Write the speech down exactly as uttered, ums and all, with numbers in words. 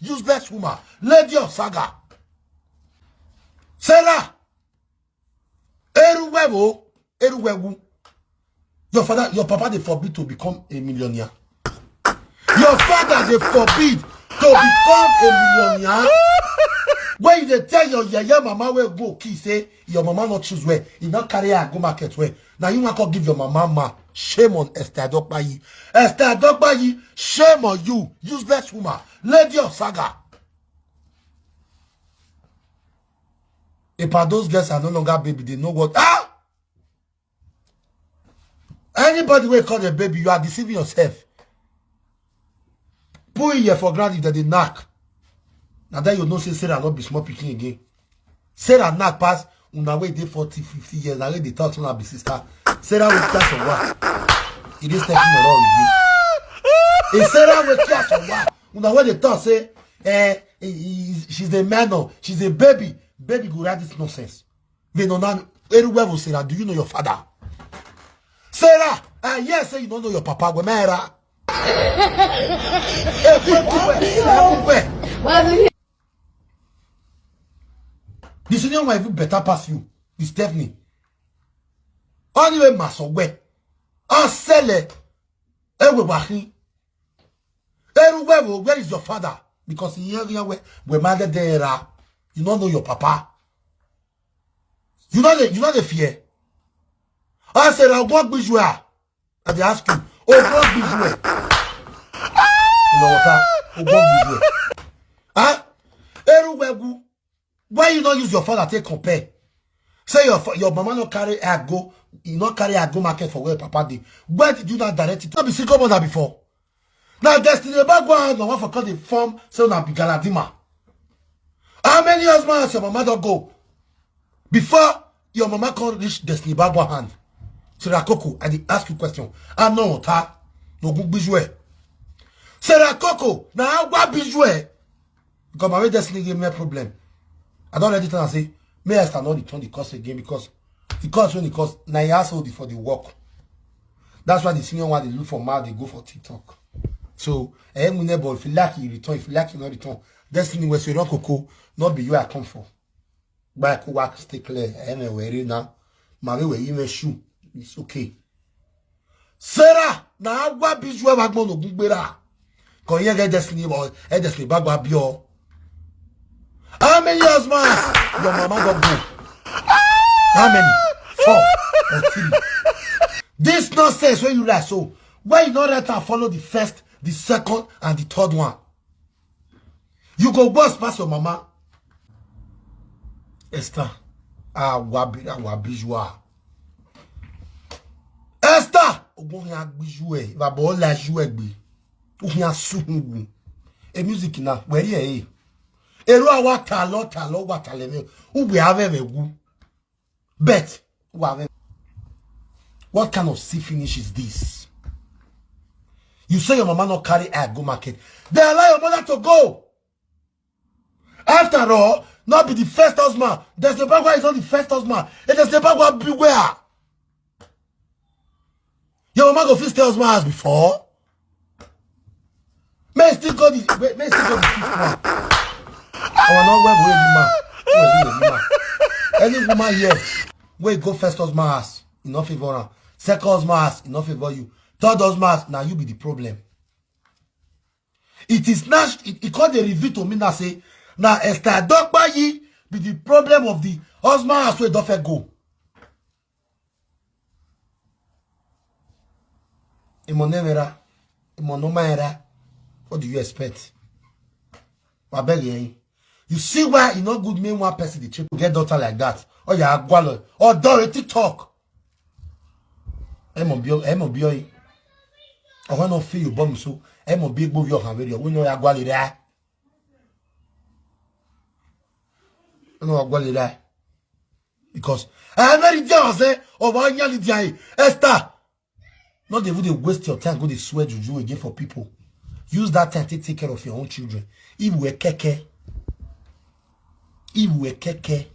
Useless woman. Lady of saga. Sarah. Eruwevo. Eruwewu. Your father, your papa, they forbid to become a millionaire. Your father, they forbid to become a millionaire. When you dey tell your yeye mama wey go kill say your mama not choose well, he not carry her go market well. Now you want to give your mama ma. Shame on Esther Adokpayi. Esther Adokpayi, shame on you, useless woman, lady of saga. If those girls are no longer baby, they know what. Ah! Anybody wey call a baby, you are deceiving yourself. Put it here for ground if they dey knack. Now that you know say Sarah not be small picking again. Sarah knack pass. Una wey dey forty, fifty years, now wey dey talk una be sister. Sarah will cast a wa. It is taking a lot with you. If Sarah will cast a wa, una wey dey talk say, eh, eh, eh, she's a minor, she's a baby. Baby go write this nonsense. They know now. Eruwevo Sarah, do you know your father? Sarah, I hear say you don't know your papa. Wemera. Everywhere, everywhere. The senior one even better pass you. It's Stephanie. Anyway, Masowe. Asele. Ewe wahi. Eruwevo, where is your father? Because in here, here, where, where mother there, you don't know your papa. You know the, you know the fear. I said, I'll go with you. I dey ask you, Ogbon Gbijue. You know what? Ogbon Gbijue. Huh? Eruwegu. Why you not use your father take compare? Say your fa- your mama not carry her go, you not carry her go market for where papa dey. Where did you not direct it? Not be single mother before. Now Destiny Ebagwa no one for call the form say una be Galadima. How many husbands your mama don go before your mama come reach Destiny Ebagwa hand? Sarah Coco, I dey ask you question. I know ta no good visual. Sarah Coco, na agwa visual. Because my way Destiny give me a problem. I don't ready to say me Esther not return the course again because the course when the course na he household for the work. That's why the senior one they look for mouth they go for TikTok. So eh, we never if you like you return, if you like you not return. Destiny West Rock Coco, not be you I come for. Back work stay clear. Anyway, now my way where you may shoe. It's okay. Sarah, na agwa visual bagbo no gugbera. Ko yen get Destiny boy, e Destiny bagwa bio. How many years mas? Your mama don go. How many? Four or three. This nonsense when you like so. Why you not let her follow the first, the second, and the third one? You go worse pass your mama. Esther, ah, wabi, ah, wabi you are. Esther, ogun ya gbiju e, baba ola ju e gbe. Ogun ya suhun wu. E music na, where ye e? Ero awa talo, talo, wa tale me. Ugbe ave me wu. Bet, wa ave. What kind of see finish is this? You say your mama not carry her go market. They allow your mother to go. After all, not be the first husband. There's the bagua is not the first husband. It is the bagua beware. Your mama go fit tell husband as before. May still go the may may still go the fifth one. Our no well well the man. Well, well, the man. Any woman here, where go first husband house, e no favor am. Second husband house, e no favor you. Third husband house, now you be the problem. It is not. It, it called the reveal to me now say now Esther Adokpayi be the problem of the husband house where don't go. Imo nemera, imo no maera. What do you expect? I beg you. You see why e no good make one person dey check get daughter like that? Oh yeah, agwalo. Oh, do a TikTok. Emo bio, emo bio. Oh, no feel you bomb so. Emo big move your hand with your. We know agwalo there. No agwalo there. Because I very dare say, oh, why you dey Esther? Not dey even dey waste your time, go dey swear juju again for people. Use that time to take care of your own children. If we were keke, if we were keke,